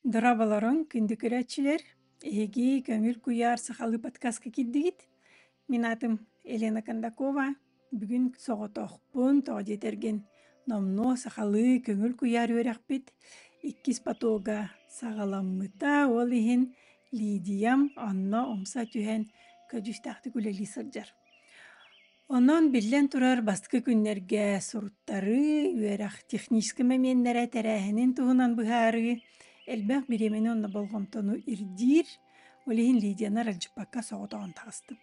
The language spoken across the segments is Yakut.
Дорооболоруҥ, күндү көрөөччүлэр! Эһиги Көҥүл куйаар сахалыы подкастка киирдигит. Мин аатым Елена Кондакова. Бүгүн соҕотохпун, тоҕо диэтэргин номнуо сахалыы көҥүл куйаар үөрэхпит иккис потога саҕаламмыта. Ол иһин Лидиям онно умса түһэн көдьүүстээхтик үлэлии сылдьар. Онон, биллэн турар, бастакы күннэргэ суруттарыы, үөрэх техническэй мэмиэннэрэ тэрээһинин туһунан быһаарыы элбэх бириэмэни уонна болҕомтону ирдиир. Ол иһин Лидияны аралдьыппакка соҕотоҕун таҕыстым.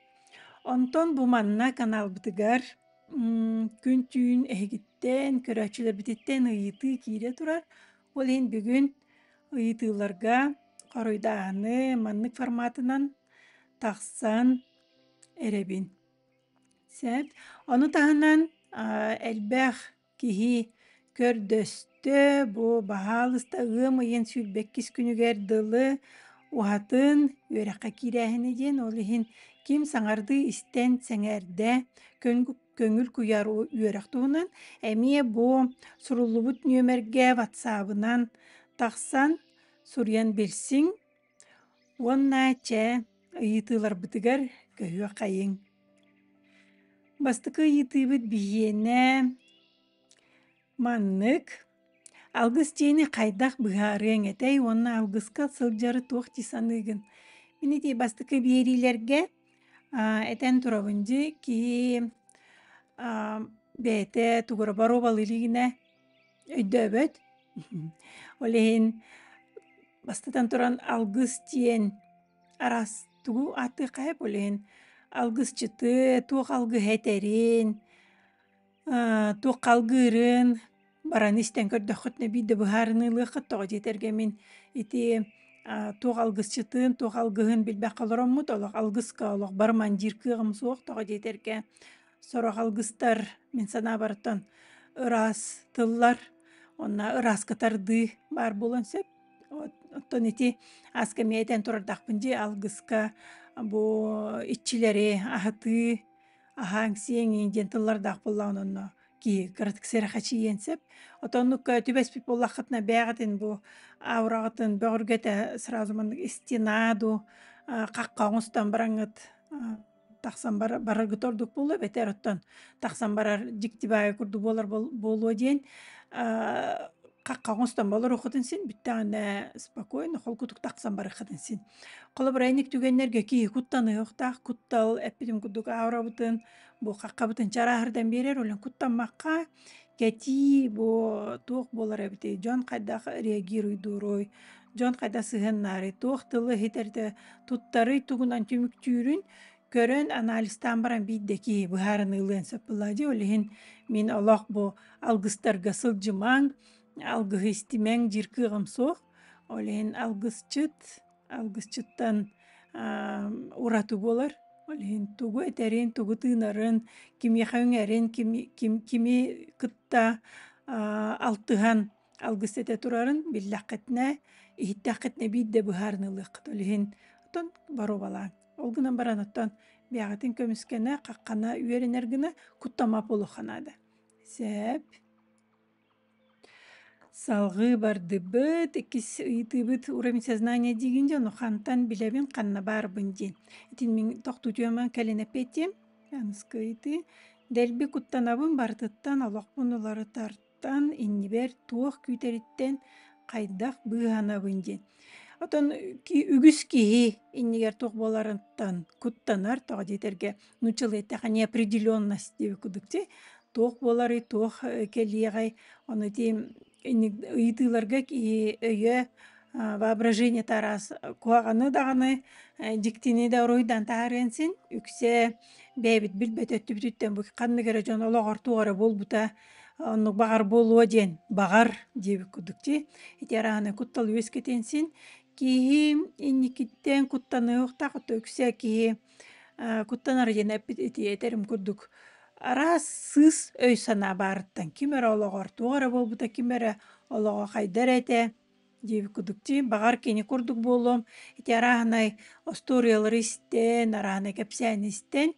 Онтон бу манна каналбытыгар күн-түүн эһигиттэн, көрөөччүлэрбититтэн ыйытыы киирэ турар. Ол иһин бүгүн ыйытыыларга хоруйдааһыны маннык форматынан тахсан эрэбин. Сөп. Ону таһынан элбэх киһи көрдөстө, бу баһаалыста ыам ыйын 22 күнүгэр дылы уһатын үөрэххэ киирээһини диэн, ол иһин ким саҥардыы истэн сэҥээрдэ, көҥүл куйаар үөрэх туһунан эмиэ бу суруллубут нүөмэргэ ватсабынан тахсан суруйан билсиҥ Уонна чэ, ыйытыыларбытыгар көһүөххэйиҥ. Бастакы ыйытыыбыт биһиэнэ маннык: Алгыс дьиэни хайдах быһаарыаҥ этэй уонна алгыска сылдьары туох дии саныыгын? Мин ити бастакы биэриилэргэ этэн турабын дии, киһи бэйэтэ тугу эрэ боруобалыы илигинэ өйдөөбөт. Ол иһин бастатан туран алгыс диэн араас тугу ааттыахха сөп, ол иһин алгысчыты, туох алгыһы этэрин, туохха алгыырын баран истэн көрдөххүтүнэ биирдэ быһаарыныы ылыаххыт тоҕо диэтэргэ мин ити туох алгысчытын, туох алгыһын билбэххэ олороммут олох алгыска олох барыман диир кыаҕым суох тоҕо диэтэргэ Сорох алгыстар, мин санаабартан, ыраас тыллар уонна ырааска тардыы баар буолуон сөп. Оттон ити ааска эмиэ этэн турардахпын дии, алгыска бу иччилэри аһатыы, аһааҥ-сиэҥ диэн тыллардаах буоллаҕына онно киһи кыратык сэрэхэчийиэн сөп. Отоннукка түбэспит буоллаххытына бэйэҕитин бу аураҕытын бөҕөргөтө сразу маннык стена дуу хахха оҥостон бараҥҥыт тахсан бараргыт ордук буолуо эбэтэр оттон тахсан барар дьикти баайы курдук буолар буолуо диэн хахха оҥостон олоруоххутун син бүттэҕинэ спокойно холкутук тахсан барыаххытын син. Холобура инник түгэннэргэ киһи куттаныахтаах куттал эппитим курдук аурабытын бу хаххабытын чарааһырдан биэрэр олен куттаммакка кэтии бу туох буолар эбитий дьон хайдах реагируйдууруй дьон хайдах сыһыаннаарый туох тылы иһитэрдэ туттарый тугунан түмүктүүрүн көрөн анализтаан баран биирдэ киһи быһаарыныылыан сөп буоллаҕа дии. Ол иһин мин олох бу алгыстарга сылдьымаҥ, алгыһы истимэҥ диир кыаҕым суох. Ол иһин алгысчыт, алгысчыттан ураты буолар. Ол иһин тугу этэрин, тугу тыынарын, кимиэхэ үҥэрин, кими, ким, кими кытта алтыһан алгыс этэ турарын биллэххитинэ, иһиттэххитинэ биирдэ быһаарыныылыаххыт. Ол иһин оттон боруобалааҥ. Ол гынан баран оттон бэйэҕитин көмүскэнэ, хаххана үөрэнэр гына куттаммат буолуохха наада. Сөп. Салҕыы бардыбыт. Иккис ыйытыыбыт уровень сознания диигин дьон хантан билэбин, ханна баарбын диэн. Итин мин тохтуу түөмэн кэлин эппиэттиэм. Аныскы ыйытыы. Дэлби куттанабын барытыттан олохпун уларытар Тан иннибэр туох күүтэриттэн хайдах быыһанабын диэн. Оттон үгүс киһи иннигэр туох буоларыттан куттанар, тоҕо диэтэргэ нууччалыы эттэххэ неопределенность диэбит курдук дии. Туох буоларый, туох кэлиэҕэй, ону ити ыйытыыларга киһи өйө воображениета араас куһаҕаны даҕаны, дьиктини да уруһуйдаан таһаарыан син. Үксэ бэйэбит билбэт өттүбүтүттэн бу ханнык эрэ дьон олоҕор туох эрэ буолбута Оннук баҕар буолуо диэн, баҕар диэбит курдук дии. Ити арааны куттал үөскэтиэн син. Киһи инникиттэн куттаныахтаах, ото үксэ киһи куттанар диэн эппит ити этэрим курдук араас сыыс өй-санаа баарыттан ким эрэ олоҕор туох эрэ буолбута, ким эрэ олоҕо хайда эрэ этэ диэбит курдук дии. Баҕар кини курдук буолуом. Ити арааһынай остуоруйалары истэн, арааһынай кэпсээни истэн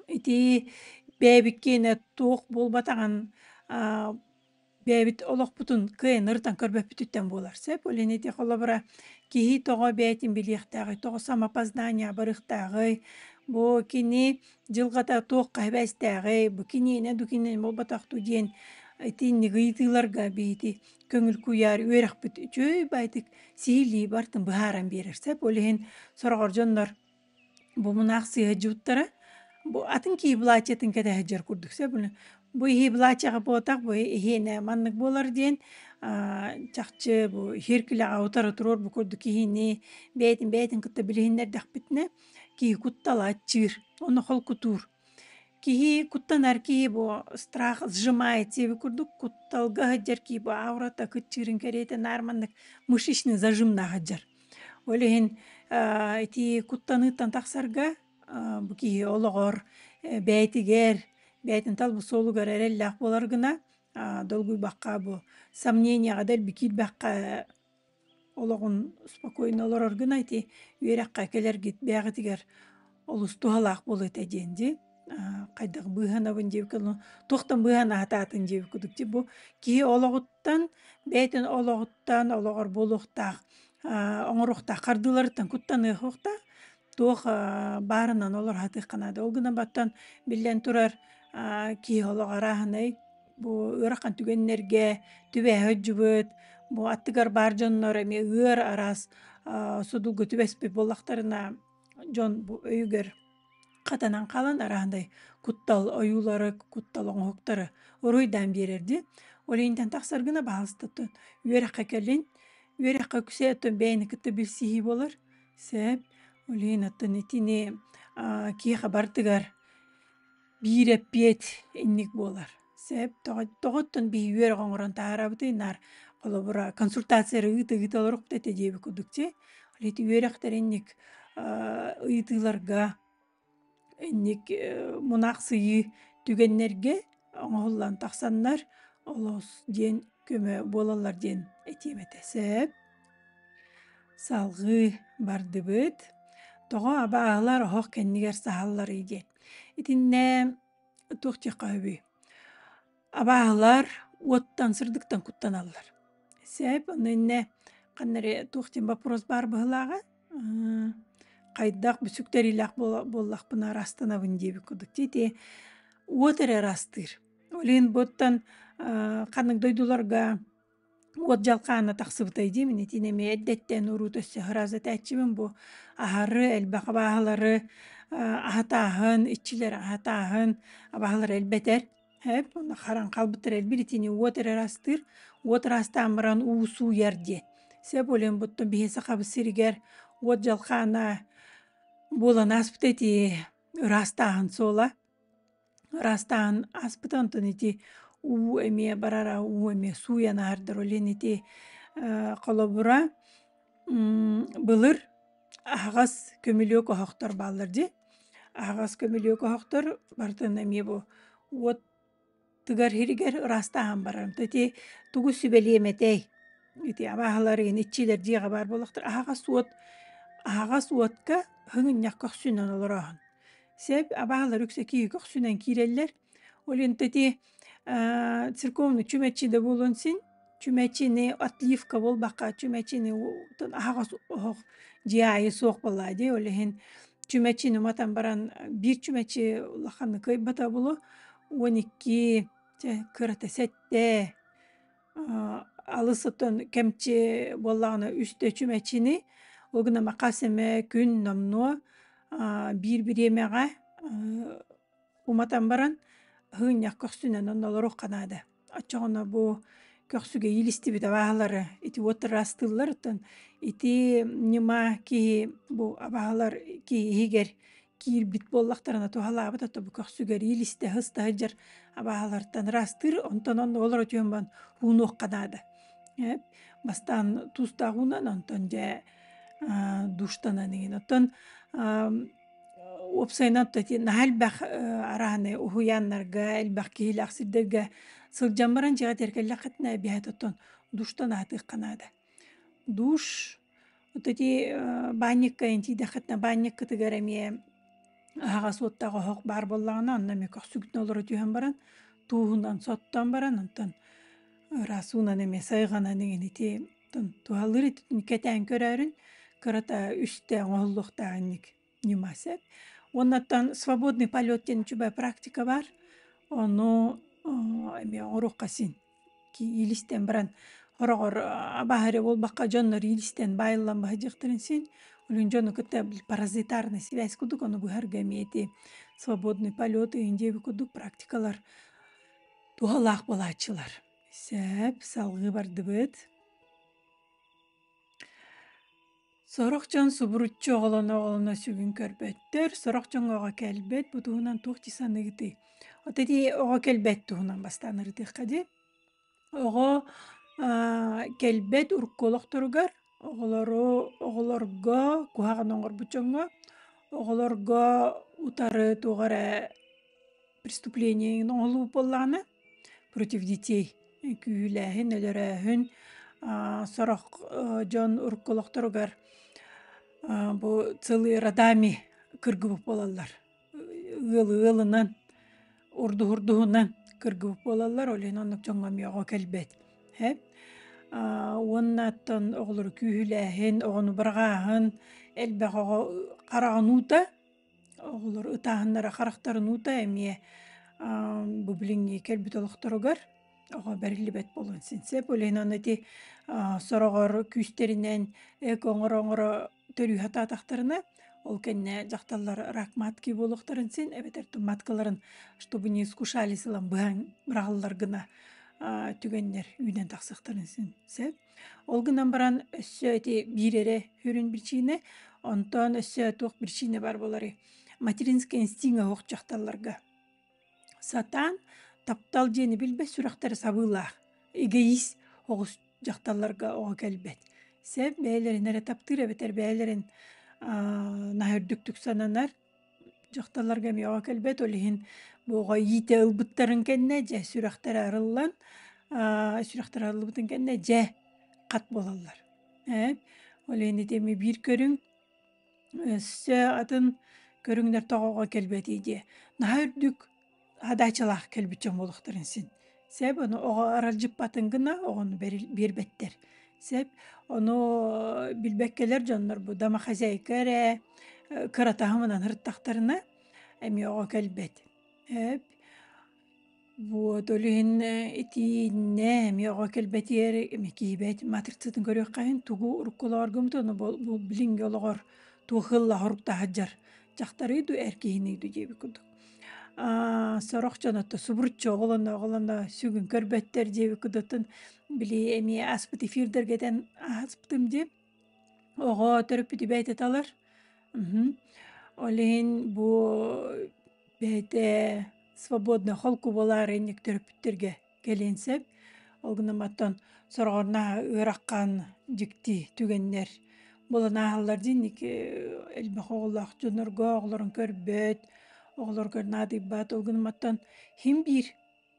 Ити бэйэбиккиэнэ туох буолбатаҕын Бэйэбит олохпутун кыайан ырытан көрбөппүтүттэн буолар сөп. Ол иһин ити холобура киһи тоҕо бэйэтин билиэхтээҕий, тоҕо самопознание барыахтааҕый, бу кини дьылҕата туохха сибээстээҕий, бу киниэнэ ду киниэнэ буолбатах дуу диэн итинник ыйытыыларга биһиги көҥүл куйаар үөрэхпит үчүгэй баайдык сиһилии барытын быһааран биэрэр сөп. Ол иһин сороҕор дьоннор бу мунаах сыыһа дьууттара бу атын киһи былаачыйатын кэтэһэ сылдьар курдук сөп бу иһи былаачыйаҕа буотах бу иһиэнэ маннык буолар диэн чахчы бу иһиркилэҕэ утары туруор бу курдук киһини бэйэтин бэйэтин кытта билиһиннэрдэхпитинэ киһи куттала аччыыр онно холкутуур киһи куттанар киһи бу страх сжимает диэбит курдук кутталга сылдьар киһи бу аурата кыччыырын кэриэтэ наар маннык мышечный зажимнаах сылдьар. Ол иһин ити куттаныыттан тахсарга бу киһи олоҕор бэйэтигэр, бэйэтин талбыт суолугар эрэллээх буолар гына долгуйбакка бу сомненияҕа дэлби киирбэххэ олоҕун спокойно олорор гына ити үөрэххэ кэлэргит бэйэҕитигэр олус туһалаах буолуо этэ диэн дии. Хайдах быыһанабын диэбиккэ туохтан быыһана сатаатын диэбит курдук дии. Бу киһи олоҕуттан, бэйэтин олоҕуттан, олоҕор буолуохтаах оҥоруохтаах хардыыларыттан куттаныахтаах, туох баарынан олоро сатыахха наада. Ол гынан баттан биллэн турар киһи олоҕо арааһынай бу ыарахан түгэннэргэ түбэһэ сылдьыбыт, бу аттыгар баар дьоннор эмиэ ыар араас судулга түбэспит буоллахтарына дьон бу өйүгэр хатанан хаалан арааһынай куттал ойуулары, куттал оҥоһуктары уруйдаан биэрэр дии. Ол иһинтэн тахсар гына баһаалыстаттан үөрэххэ кэлин, үөрэххэ үксэ оттон бэйэни кытта билсиһии буолар. Сөп. Ол иһин оттон итини киһиэхэ барытыгар биир эппиэт инник буолар. Сөп. Тоҕо тоҕоттон биһи үөрэх оҥорон таһаарабытый наар холобура консультация эрэ ыыта-ыыта олорукпут этэ диэбит курдук дии. Ол ити үөрэхтэр инник ыйытыыларга инник мунаахсыйыы түгэннэргэ оҥоһуллан тахсаннар олус диэн көмө буолаллар диэн этиэм этэ. Сөп. Салҕыы бардыбыт. Тоҕо абааһылар оһох кэннигэр саһалларый диэн. Итиннэ туох диэххэ сөбүй? Абааһылар уоттан, сырдыктан куттаналлар. Сөп, ону иннэ ханна эрэ туох диэн боппуруос баар быһыылааҕа. Хайдах сүктэриилээх буоллахпына ыраастанабын диэбит курдук. Ити уот эрэ ыраастыыр. Ол иһин буоттан ханнык дойдуларга уот дьалхаана тахсыбытай дии мин итини эмиэ эрдэттэн уруут өссө ыраас этээччибин бу аһары элбэх абааһылары аһатааһын иччилэри аһатааһын абааһылары элбэтэр эп уонна харан хаалбыттар элбир итини уот эрэ ыраастыыр уот ыраастаан баран уу сууйар диэн сөп ол иһин буттун биһи сахабыт сиригэр уот дьалхаана буолан ааспыта ити ыраастааһын суола. Ыраастаан ааспыта онтон ити уу эмиэ барара уу эмиэ сууйан аһардар ол иһин ити холобура былыр аһаҕас көмүлүөк оһохтор бааллар дии. Аһаҕас көмүлүөк оһохтор барытын эмиэ бу уот тыгар иһигэр ыраастааһын барар. Ити тугу сүбэлиэм этэй? Ити абааһылар игин иччилэр дьиэҕэ баар буоллахтар аһаҕас уот аһаҕас уотка һыҥынньах көхсүнэн олорооһун. Сөп, абааһылар үксэ киһи көхсүнэн киирэллэр. Ол иһин ити церковный чүмэчи да буолуон син, чүмэчини отливка буолбакка, чүмэчини аһаҕас оһох дьиэ аайы суох буоллаҕа дии. Ол иһин чүмэчини уматан баран биир чүмэчи улаханнык кыайбата буолуо. 12, чэ кырата сэттэ алыс оттон кэмчи буоллаҕына үстэ чүмэчини, ол гынан хас эмэ күн номнуо биир бириэмэҕэ уматан баран һыынньах көхсүнэн онно олоруохха наада. Оччоҕуна бу көхсүгэ иилистибит абааһылары ити уот ыраастыыллар оттон ити ньыма киһи бу абааһылар киһи иһигэр киирбит буоллахтарына туһалаабыт ото бу көхсүгэр иилистэ сыста сылдьар абааһылартан ыраастыыр онтон онно олоро түһэн баран уунуохха наада. Бастаан туустаах уунан онтон дьэ душтанан иҥин. Оттон уопсайынан наһаа элбэх арааһынай уһуйааннарга, элбэх киһилээх сирдэргэ сылдьан баран дьиэҕэ кэллэххитинэ эбиһээт оттон душтан аһатыахха наада. Душ вот ити баанньыкка тиийдэххитинэ баанньыккытыгар эмиэ аһаҕас уоттаах оһох баар буоллаҕына онно эмиэ көхсүгүтүн олоро түһэн баран тууһунан соттон баран онтон. Ыраас уунан эмиэ сайҕанан иҥин ити туһалыыр ититин кэтээн көрөөрүн кырата үстэ оҥоһуллуохтаах инник ньыма сөп. Уоннаттан свободный полет диэн үчүгэй практика баар. Ону эмиэ оҥоруохха син. Иилистэн баран хороҕор абааһы эрэ буолбакка дьоннор иилистэн баайыллан баһыдьыахтарын син. Олун дьону кытта паразитарный связь курдук ону быһарга эмиэ ити свободный полет ыйын диэби курдук практикалар туһалаах буолааччылар. Сөп, салгыы бардыбыт. Сорох дьон субуруччу оҕолоно-оҕолоно сүгүн көрбөттөр, сорох дьоҥҥо оҕо кэлбэт, бу туһунан туох дии саныыгытый? От ити оҕо кэлбэт туһунан бастаан ырытыахха дии. Оҕо кэлбэт урукку олохторугар оҕолору оҕолорго куһаҕан оҥорбут дьоҥҥо, оҕолорго утары туох эрэ преступление оҥоһуллубут буоллаҕына против детей күүһүлээһин, өлөрөөһүн сорох дьон урукку олохторугар бу целые родами кыргыбыт буолаллар. Ыалы ыалынан, урдуһурдуһунан кыргыбыт буолаллар, ол иһин оннук дьоҥҥо эмиэ оҕо кэлбэт. Уонна оттон оҕолору күүһүлээһин, оҕону быраҕааһын, элбэх оҕо хараҕын уута Оҕолор ытааһыннара харахтарын уута эмиэ бу билиҥҥи кэлбит олохторугар оҕо бэриллибэт буолуон син сөп. Ол иһин ону ити сороҕор күүстэринэн эко оҥоро-оҥоро төрүү сатаатахтарына, ол кэннэ дьахталлар рак матки буолуохтарын син эбэтэр маткаларын чтобы не искушались ылан быһан быраҕаллар гына түгэннэр үүнэн тахсыахтарын син сөп. Ол гынан баран өссө ити биир эрэ сүрүн причина, онтон өссө туох причина бар буоларый? Материнский инстинкт оһох дьахталларга. Сатаан таптал диэни билбэт сүрэхтэрэ сабыылаах, эгоист оҕус дьахталларга оҕо кэлбэт. Сөп бэйэлэрин эрэ таптыыр эбэтэр бэйэлэрин наһаа үрдүктүк сананар дьахталларга эмиэ оҕо кэлбэт, ол иһин бу оҕо иитэ ылбыттарын кэннэ дьэ сүрэхтэрэ арыллан, сүрэхтэрэ арыллыбытын кэннэ дьэ хат буолаллар. Ээ, ол иһин ити эмиэ биир көрүҥ. Өссө атын көрүҥнэр тоҕо оҕо кэлбэтий диэ. Наһаа үрдүк хадаачалаах кэлбит дьон буолуохтарын син. Сөп, ону оҕо аралдьыппатын гына оҕону биэрбэттэр. Сөп, ону билбэккэлэр дьоннор бу домохозяйка эрэ кыра таһымынан ырыттахтарына эмиэ оҕо кэлбэт. Сөп. Вот, ол иһин итииннэ эмиэ оҕо кэлбэтигэр эмиэ киирбэт матрицатын көрүөххэ иһин тугу уруккулооргумут ону бу билиҥҥи олоҕор туох ылла хоруктаах сылдьар дьахтарый дуу эр киһиний дуу диэбит курдук. Сорох дьон ото субуруччу оҕолоно-оҕолоно сүгүн көрбөттөр диэбит кудутун били эмиэ ааспыт эфирдэргэ этэн ааспытым дии. Оҕо төрөппүтү бэйэтэ талар. Ол иһин бу бэйэтэ свободно холку буолаары инник төрөппүттэргэ кэлиэн сөп. Ол гынан оттон сороҕор наһаа ыарахан дьикти түгэннэр буолан ааһаллар дии инник элбэх оҕолоох дьоннорго оҕолорун көрбөт, оҕолоругар наадыйбат. Ол гынан оттон син биир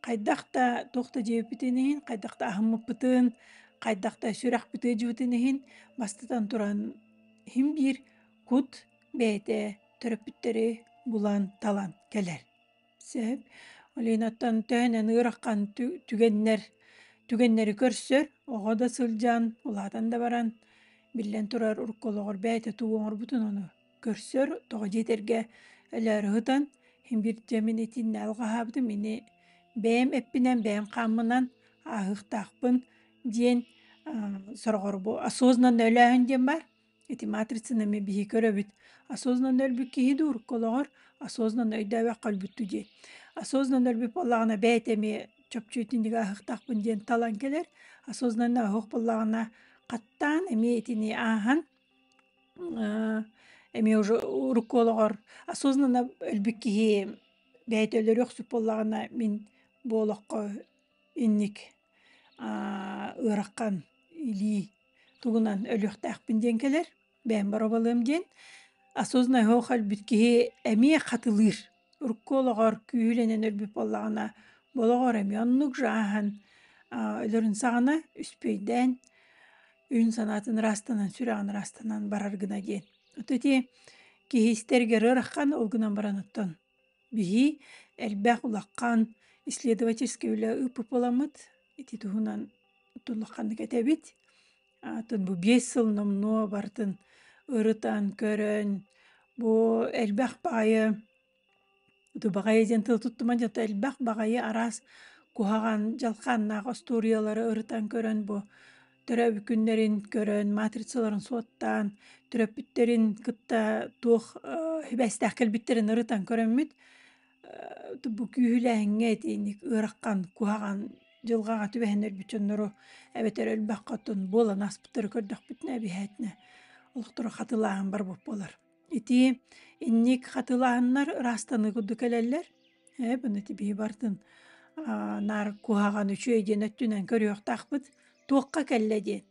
хайдах да туох да дьиэбиппитин иһин, хайдах да аһыммыппытын, хайдах да сүрэхпит ыалдьыбытын иһин бастатан туран син биир кут бэйэтэ төрөппүттэри булан талан кэлэр. Сөп. Оленаттан төһөнөн ыарахан түгэннэр түгэннэри көрсөр, оҕо да сылдьан, улаатан да баран, биллэн турар, урукку олоҕор бэйэтэ тугу оҥорбутун ону көрсөр, тоҕо диэтэргэ өлөөрү сытан, син биир дьэ мин итиннэ алҕаһаабытым, ини бэйэм эппинэн, бэйэм хааммынан ааһыахтаахпын диэн сороҕор бу осознанно өлөөһүн диэн баар. Ити матрицаны эмиэ биһи көрөбүт. Осознанно өлбүт киһи дуу урукку олоҕор, осознанно өйдөөбөххө өлбүттүү диэн. Осознанно өлбүт буоллаҕына бэйэтэ эмиэ чопчу итинник ааһыахтаахпын диэн талан кэлэр. Осознанно оһох буоллаҕына хаттаан эмиэ итини ааһан эмиэ уже урукку олоҕор осознанно өлбүт киһи бэйэтэ өлөрүөхсүт буоллаҕына мин бу олоххо инник ыарахан илии тугунан өлүөхтээхпин диэн кэлэр, бэйэм боруобалыам диэн. Осознанно оһох өлбүт киһи эмиэ хатылыыр. Урукку олоҕор күүһүлэнэн өлбүт буоллаҕына, бу олоҕор эмиэ оннук же ааһан өлөрүн саҕана үспүөйдээн, өйүн-санаатын ыраастанан, сүрэҕин ыраастанан барар гына диэн. Ото ити киһи истэригэр ыарахан, ол гынан баран оттон биһи элбэх улахан исследовательскай үлэ ыыппыт буоламмыт. Ити туһунан улаханнык этэбит. Атын бу 5 сыл номнуо барытын ырытан, көрөн, бу элбэх баҕайы баҕайы диэн тылы туттума дьэ элбэх баҕайы араас куһаҕан дьалхааннаах остуоруйалары ырытан көрөн бу төрөөбүт күннэрин көрөн, матрицаларын суоттаан, төрөппүттэрин кытта туох сибээстээх кэлбиттэрин ырытан көрөммүт бу күүһүлээһиҥҥэ итинник ыарахан, куһаҕан дьылҕаҕа түбэһэн өлбүт дьоннору эбэтэр өлбөххө оттон буолан ааспыттары көрдөхпүтүнэ эбиһээтинэ олохторо хатылааһын барбыт буолар. Ити инник хатылааһыннар ыраастаныы курдук кэлэллэр. Ээ, бұны ити биһи бартын наар куһаҕан үчүгэй диэн өттүнэн көрүөхтаахпыт. Туохха кэллэ диэн,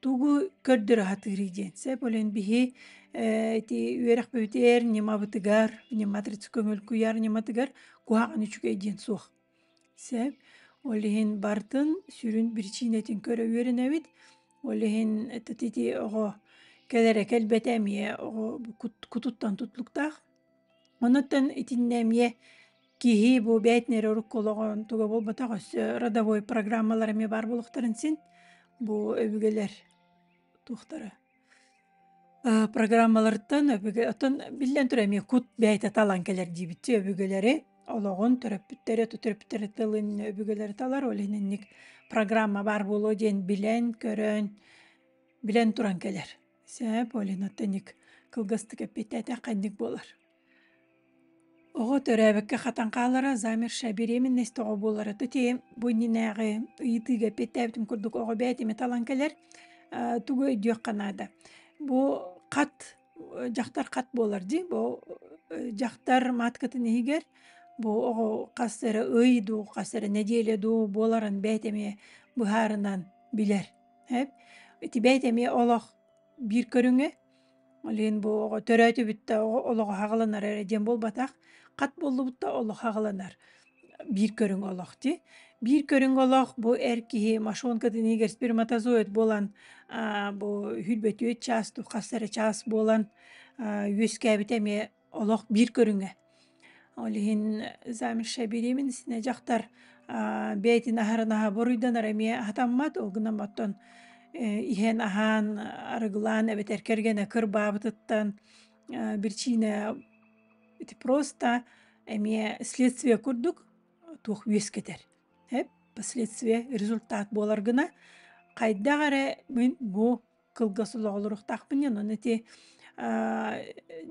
тугу көрдөрө сатыырый диэн. Сөп ол иһин биһи ити үөрэхпитигэр, ньымабытыгар, матрица көҥүл куйаар ньыматыгар куһаҕан үчүгэй диэн суох. Сөп. Ол иһин барытын сүрүн биричиинэтин көрө үөрэнэбит. Ол иһин ити оҕо кэлэрэ кэлбэтэ эмиэ оҕо кутуттан тутулуктаах. Онуттан итиннэ эмиэ киһи бу бэйэтин эрэ урукку олоҕун туга буолбатах өссө родовой программалар эмиэ баар буолуохтарын син бу өбүгэлэр туохтара программаларыттан өбүгэ оттон биллэн турар эмиэ кут бэйэтэ талан кэлэр диибит өбүгэлэри олоҕун төрөппүттэри төрөппүттэри тылын өбүгэлэри талар ол иһин инник программа баар буолуо диэн билэн көрөн билэн туран кэлэр сөп ол иһин оттон инник кылгастык эппиэттээтэххэ инник буолар. Оҕо төрөөбүккэ хатан хаалара, замершая беременность оҕо буолара. Ити бу иннинээҕи ыйытыыга эппиэттээбитим курдук оҕо бэйэтэ эмэ талан кэлэр. Тугу өйдүөххэ наада. Бу хат дьахтар хат буолар дии. Бу дьахтар маткатын иһигэр бу оҕо хас эрэ ый дуу, хас эрэ нэдиэлэ дуу буоларын бэйэтэ эмиэ быһаарынан билэр. Ити бэйэтэ эмиэ олох биир көрүҥэ. Ол иһин бу оҕо төрөөтүбүт да олоҕо хаҕыланар эрэ диэн буолбатах, хат буоллубут да олох хаҕыланар биир көрүҥ олох дии. Биир көрүҥ олох бу эр киһи мошонкатын иһигэр сперматозоид буолан бу сүүрбэ чаас дуу хас эрэ чаас буолан үөскээбитэ эмиэ олох биир көрүҥэ. Ол иһин замершая беременность дьахтар бэйэтин аһарынаһа буруйданар эмиэ аһатаммат, ол гынан оттон иһэн-аһаан, арыгылаан эбэтэр кэргэнэ кырбаабытыттан биричиинэ ити просто эмиэ следствие курдук туох үөскэтэр. Последствие результат буолар гына хайдах эрэ мин бу кылгас олоҕу олоруохтаахпын диэн онон ити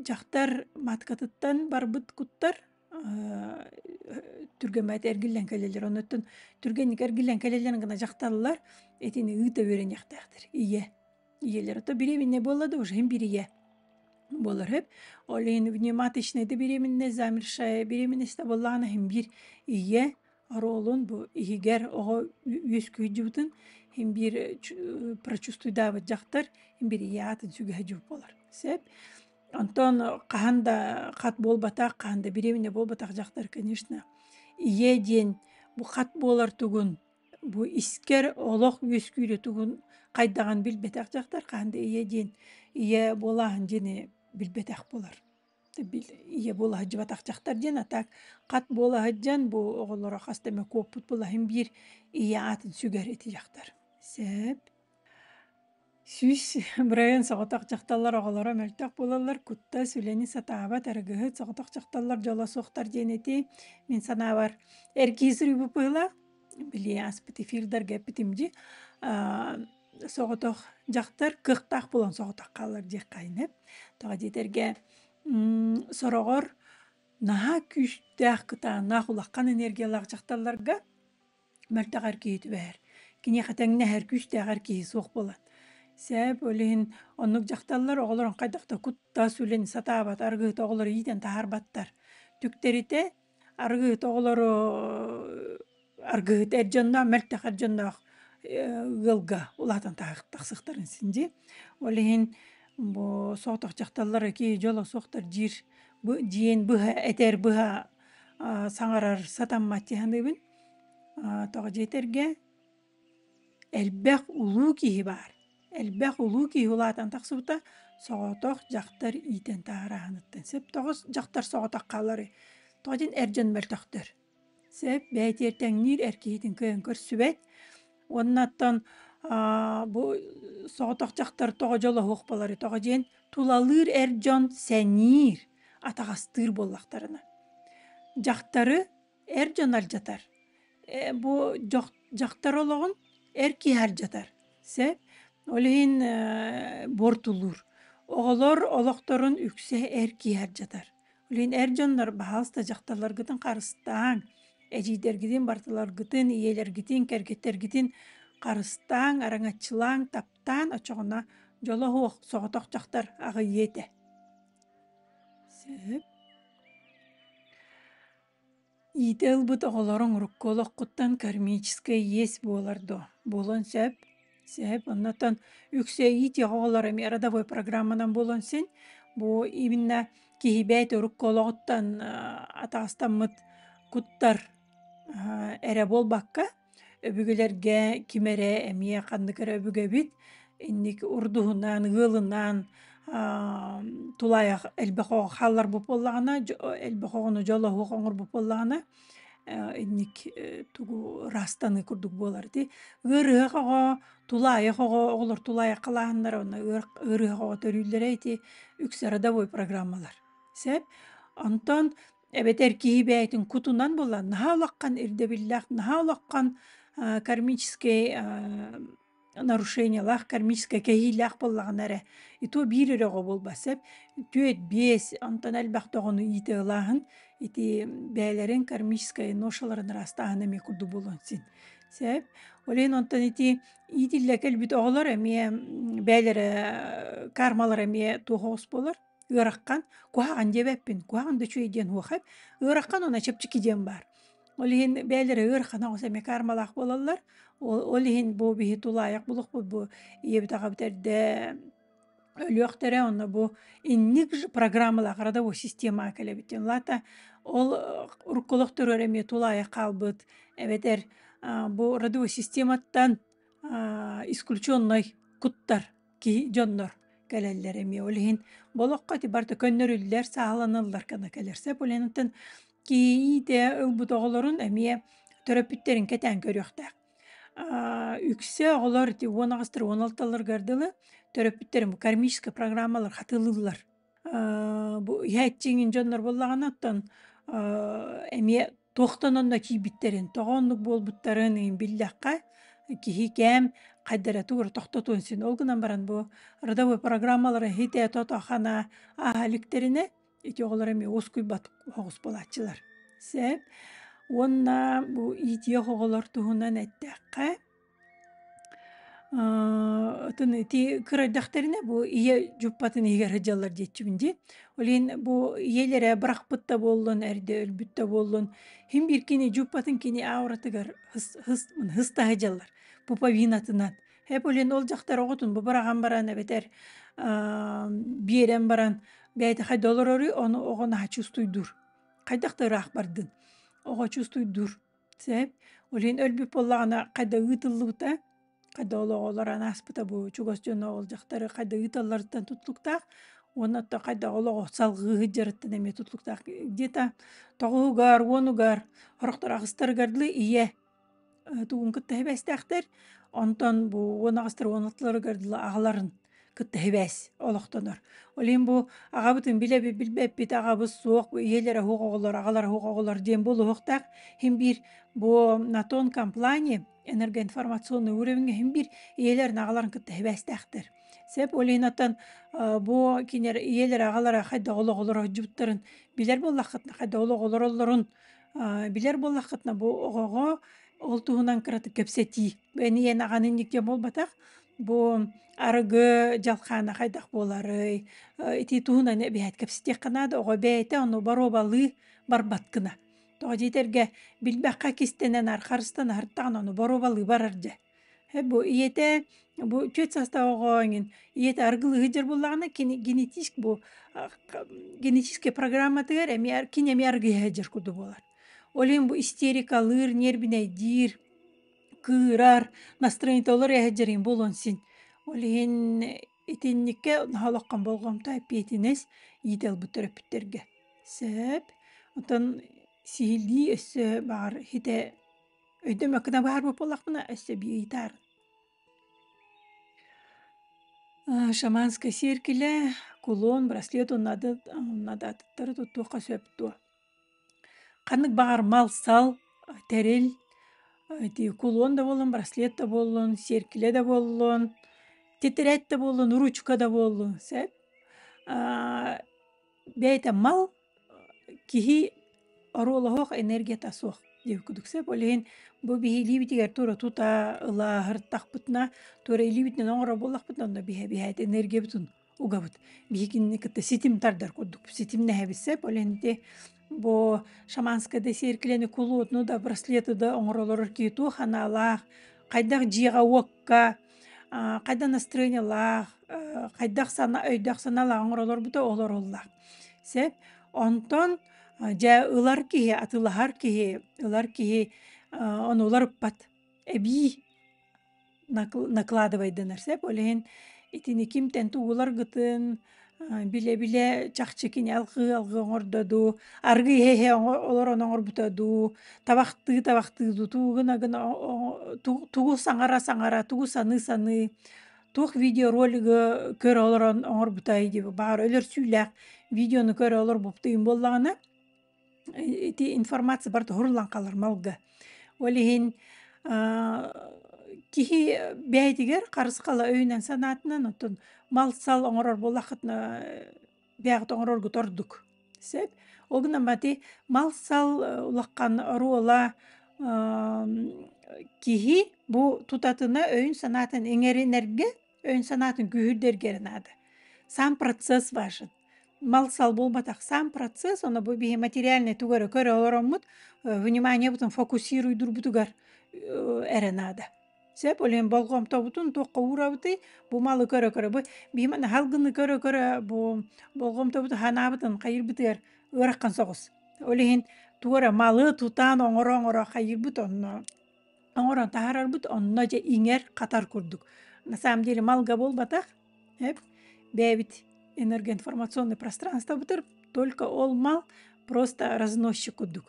дьахтар маткатыттан барбыт куттар түргэммэт эргиллэн кэлэллэр. Онуттан түргэнник эргиллэн кэлэллэрин гына дьахталлар итини ыыта үөрэниэхтээхтэр. Ийэ. Ийэлэр ото беременная буолла да уже биир ийэ буолар сөп. Ол иһин внематочная да беременность, замершая беременность да буоллаҕына иһин биир ийэ оруолун бу иһигэр оҕо үөскүү иһин биир прочувствуйдаабыт дьахтар иһин биир ийэ аатын сүгэһэ дьуб буолар. Сөп. Онтон хаһан да хат буолбатах, хаһан да беременна буолбатах дьахтар, конечно, ийэ диэн бу хат буолар тугун, бу искэр олох үөскүүрэ тугун хайдаҕын билбэтэх дьахтар хаһан да ийэ диэн ийэ буолааһын диэни билбэтэх буолар. Ийэ буола сылдьыбатах дьахтар диэн, а так хат буола сылдьан бу оҕолоро хас да эмэ куоппут буолаһын биир ийэ аатын сүгэр ити дьахтар. Сөп. 100% соҕотох дьахталлар оҕолоро мөлтөх буолаллар, куттас, үлэни сатаабат, арыгыһыт, соҕотох дьахталлар дьоло суохтар диэн этии мин санаабар эргии суруйбут быһыылаах. Били ааспыт эфирдарга эппитим дии. Соҕотох дьахтар кыахтаах буолан соҕотох хаалар диэххэ айнап. Тоҕо диэтэргэ сороҕор наһаа күүстээх, кытаанах, улахан энергиялаах дьахталларга мөлтөх эр киһи түбэһэр. Киниэхэ тэҥнэһэр күүстээх эр киһи суох буолан. Сөп, ол иһин оннук дьахталлар оҕолорун хайдах да куттас үлэни сатаабат, арыгыһыт оҕолору иитэн таһаарбаттар. Түктэритэ арыгыһыт оҕолору аргыһыт эр дьонноох, мөлтөх эр дьонноох ыалга улаатан тахсыахтарын син дии. Ол иһин бу соҕотох дьахталлар киһи дьоло суохтар диир диэн быһа этэр быһа саҥарар сатаммат дии саныыбын. Тоҕо диэтэргэ элбэх улуу киһи баар. Элбэх улуу киһи улаатан тахсыбыта соҕотох дьахтар иитэн таһаарааһыныттан сөп. Тоҕо дьахтар соҕотох хааларый? Тоҕо диэн эр дьон мөлтөхтөр. Сөп, бэйэтигэр тэҥниир эр киһитин кыайан көрсүбэт. Уонна оттон бу соҕотох дьахтар тоҕо дьолоһуох буоларый? Тоҕо диэн тулалыыр эр дьон сэниир, атаҕастыыр буоллахтарына. Дьахтары эр дьон алдьатар. Бу дьахтар олоҕун эр киһи алдьатар. Сөп. Ол иһин буортулуур. Оҕолор олохторун үксэ эр киһи алдьатар. Ол иһин эр дьоннор, баһаалыста, дьахталларгытын харыстааҥ, эдьиийдэргитин, бартыларгытын, ийэлэргитин, кэргэттэргитин харыстааҥ, араҥаччылааҥ, таптаан, оччоҕуна дьоло суох соҕотох дьахтар аҕыйыа этэ. Сөп. Иитэ ылбыт оҕолоруҥ урукку олоххуттан кармическай иэс буолар дуо? Буолуон сөп. Сөп. Оннотон үксэ иитиэх оҕолор эмиэ родовой программанан буолуон син. Бу именно киһи бэйэтэ урукку олоҕуттан атаҕастаммыт куттар эрэ буолбакка, өбүгэлэргэ ким эрэ эмиэ ханнык эрэ өбүгэбит инник урдуһунаан, ыалынаан тулаайах элбэх оҕо хаалларбыт буоллаҕына, элбэх оҕону дьолоһуох оҥорбут буоллаҕына, инник тугу ыраастаныы курдук буолар ити. Ыарыһах оҕо, тулаайах оҕо, оҕолор тулаайах халааһыннара уонна ыарыһах оҕо төрүүллэрэ ити үксэ родовой программалар. Сөп. Онтон Эбэтэр киһи бэйэтин кутунан буолла наһаа улахан ирдэбиллээх, наһаа улахан кармическай нарушениелаах, кармическай кэһиилээх буоллаҕына эрэ и то биир эрэ оҕо буолбат сөп. Түөрт, биэс, онтон элбэх да оҕону иитэ ылааһын ити бэйэлэрин кармическай ношаларын ыраастааһын эмиэ курдук буолуон син. Сөп. Ол иһин онтон ити иитиллэ кэлбит оҕолор эмиэ бэйэлэрэ кармалара эмиэ туох оҕус буолар Ыараххан, куһаҕан диэбэппин, куһаҕан да үчүгэй диэн уохай. Ыараххан уонна чэпчэки диэн баар. Ол иһин бэйэлэрэ ыарахан оҕус эмиэ кармалаах буолаллар. Ол, ол иһин бу биһи тулаайах булуохпут бу ийэбит аҕабыт эрдэ өлүөхтэрэ онно бу инник же программалаах родовой системаҕа кэлэбит диэн. Лата ол урукку олохторугар эмиэ тулаайах хаалбыт эбэтэр бу родовой систематтан исключенный куттар киһи дьоннор кэлэллэр эмиэ. Ол иһин болоххо ити барыта көннөрүллэр, сааһыланыллар гына кэлэр. Сөп ол иһин кийиитэ ылбыт оҕолорун эмиэ төрөппүттэрин кэтээн көрүөхтээх. Үксэ оҕолор ити 18-тар 16-ларыгар дылы төрөппүттэрин бу кармическай программалар хатылыыллар. Бу иһээччиҥин дьоннор буоллаҕына оттон эмиэ туохтан онно киирбиттэрин, тоҕо оннук буолбуттарын биллэххэ, киһи кээм хайда эрэ тугу эрэ тохтотуон син. Ол гынан баран бу родовой программалары хитэ тото хана ааһа иликтэринэ ити оҕолор эмиэ уоскуйбат оҕус буолааччылар. Сөп. Уонна бу иитиэх оҕолор туһунан эттэххэ, Атын ити кырайдахтарына бу ийэ дьуппатын иһигэр сылдьаллар диэччибин дии. Ол иһин бу ийэлэрэ бырахпыт да буоллун, эрдэ өлбүт да буоллун, син биир кини дьуппатын кини ауратыгар хыс хыс хыста сылдьаллар пуповинатынан. Эп ол иһин ол дьахтар оҕотун бу быраҕан баран эбэтэр биэрэн баран бэйэтэ хайда олороруй, ону оҕо наһаа чувствуйдуур. Хайдах да ыраах бардын, оҕо чувствуйдуур. Сөп. Ол иһин өлбүт буоллаҕына хайда ыытыллыбыта, хайда олоҕу олорон ааспыта бу чугас дьоно ол дьахтары хайда ыыталларыттан тутулуктаах уонна оттон хайдах олоҕу салҕыы сылдьарыттан эмиэ тутулуктаах. Где-то тоҕуһугар, уонугар, сорохтор аҕыстарыгар дылы ийэ тугун кытта сибээстээхтэр. Онтон бу 18-тар 16-ларыгар дылы аҕаларын кытта сибээс олохтонор. Ол иһин бу аҕабытын билэбит билбэппит, аҕабыт суох, ийэлэрэ суох оҕолор, аҕалара суох оҕолор диэн буолуохтаах. Иһин биир бу на тонком плане энергоинформационный уровеҥҥа иһин биир ийэлэрин аҕаларын кытта сибээстээхтэр. Сөп ол иһин оттон бу кинилэр ийэлэрэ аҕалара хайдах олох олоро сылдьыбыттарын билэр буоллаххытына, хайдах олох олороллорун билэр буоллаххытына бу оҕоҕо ол туһунан кыратык кэпсэтии. Эн ийэн аҕан инник диэн буолбатах. Бу арыгы дьалхаана хайдах буоларый, ити туһунан эбиһээт кэпсэтиэххэ наада. Оҕо бэйэтэ ону боруобалыы барбат гына. Тоҕо диэтэргэ билбэххэ кистэнэн харыстан аһартаҕына ону боруобалыы барар дьэ. Бу ийэтэ бу түөрт саастаах оҕо эҥин ийэтэ арыгылыы сылдьар буоллаҕына кини генетическ бу генетическэй программатыгар эмиэ кини эмиэ арыгы иһэ сылдьар курдук буолар. Ол иһин бу истерикалыыр, ньиэрбинэйдиир, кыырар, настроениета олор эһэдьэриҥ буолуон син. Ол иһин итинниккэ олоххон болҕомто эппиэтинэс иитэ ылбыт төрөппүттэргэ. Сөп. Оттон сиһилии өссө баҕар хитэ Өйдөмөккүнэ быһаарбыт буоллахпына, өссө эбии ыйытаарын. Шаманскай сиэркилэ, кулон, браслет уонна атыттары туттуохха сөп дуо? Ханнык баҕар мал-сал, тэрил, ити кулон да буоллун, браслет да буоллун, сиэркилэ да буоллун, тетрадь да буоллун, ручка да буоллун сөп. Бэйэтэ мал киһи оруолоһуох энергията суох диэбит курдук сөп. Ол иһин бу биһи илиибитигэр тура тута ылааһыртахпытына, туора илиибитинэн оҥорор буоллахпытына, онно биһэ биһээт энергиябытын угабыт. Биһи кинини кытта ситим тардар курдук ситимнэһэбит сөп. Ол иһин ити бу шаманскай да сиэркилэни кулуотну да браслеты да оҥоролорор киһи туох анаалаах, хайдах дьиэҕэ-уокка хайдах настроениелаах, хайдах сана өйдөөх санаалаах оҥоролорбута олоруллар. Сөп. Онтон дьэ ылар киһи, атыылаһар киһи, ылар киһи ону уларыппат. Эбии накладывайданар сөп. Ол иһин итини кимтэн тугу ыларгытын билэ-билэ чахчы кини алҕыы-алҕыы оҥордо дуу, аргы иһэ-иһэ олорон оҥорбута дуу, табахтыы-табахтыы дуу, тугу гына-гына тугу саҥара-саҥара, тугу саныы-саныы, туох видеоролигы көрө олорон оҥорбутай дии баҕар өлөрсүүлээх видеону көрө олорбуптуйун буоллаҕына ити информация барыта уһуруллан хаалар малга. Ол иһин киһи бэйэтигэр харысхала өйүнэн санаатынан оттон мал-сал оҥорор буоллаххытына бэйэҕит оҥороргут ордук. Сөп. Ол гынан бати мал-сал улахан оруола киһи бу тутатына өйүн-санаатын иҥэринэргэ, өйүн-санаатын күүһүрдэргэ эрэ наада. Сам процесс важен. Мал-сал буолбатах сам процесс, ону бу биһи материальнай тугу эрэ көрө олороммут, вниманиебытын фокусируйдурбутугар эрэ наада. Сөп, ол иһин болҕомтобутун туохха уурабытый? Бу малы көрө-көрө, бу биһи маны халгыны көрө-көрө бу болҕомтобутун ханаабытын хайыырбытыгар ыарахан соҕус. Ол иһин тугу эрэ малы тутан оҥоро-оҥоро хайыырбыт онно оҥорон таһаарарбыт онно дьэ иҥэр хатар курдук. На самом деле малга буолбатах, эп бэйэбит энергоинформационный пространствобытыр только ол мал просто разносчик курдук.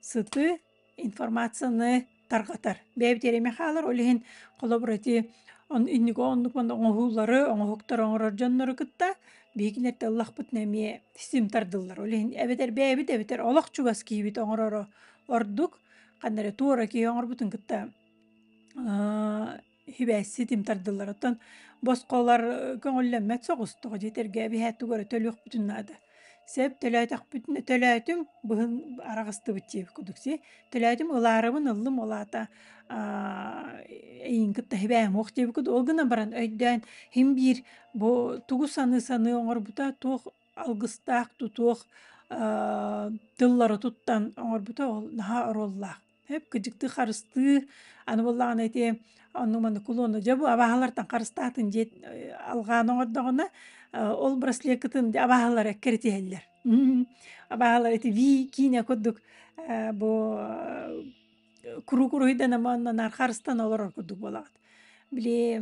Сыты информацияны тарҕатар. Бэйэбит эрэ хаалар, ол иһин холобур ити инники оннук манна оҥоһуулары, оҥоһуктары оҥорор дьоннору кытта биһигинэртэ ыллахпытына эмиэ сим тардыллар. Ол иһин эбэтэр бэйэбит, эбэтэр олох чугас киһибит оҥороро ордук, ханна эрэ туора киһи оҥорбутун кытта Сибээс ситим тардыллар. Оттон босхолор көҥүллэммэт соҕус тоҕо диэтэргэ эбиһээт тугу эрэ төлүөхпүтүн наада. Сөп төлөөтөхпүтүнэ төлөөтүм быһын араҕыстыбыт диэбит курдук си. Төлөөтүм ылаарыбын ыллым ол аата эйигин кытта сибээһим суох диэбит курдук. Ол гынан баран өйдөөн син биир бу тугу саныы-саныы оҥорбута туох алгыстаах тутуох тыллары туттан оҥорбута ол наһаа оруоллаах. Эп кыдьыктыы харыстыы, аны буоллаҕына ити оннук-маннык кулуону дьэ бу абааһылартан харыстаатын диэт алҕаан оҥордоҕуна ол браслеткытын дьэ абааһылар эккирэтиһэллэр. Абааһылар ити вии киинэ курдук бу куруук уруһуйданан уонна наар харыстана олорор курдук буолаҕыт. Били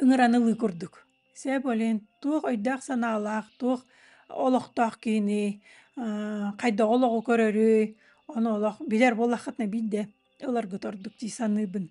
ыҥыран ылыы курдук. Сөп ол иһин туох өйдөөх-санаалаах, туох олохтоох киһини, хайдах олоҕу көрөрүй, ону олох билэр буоллаххытына биирдэ ыларгыт ордук дии саныыбын.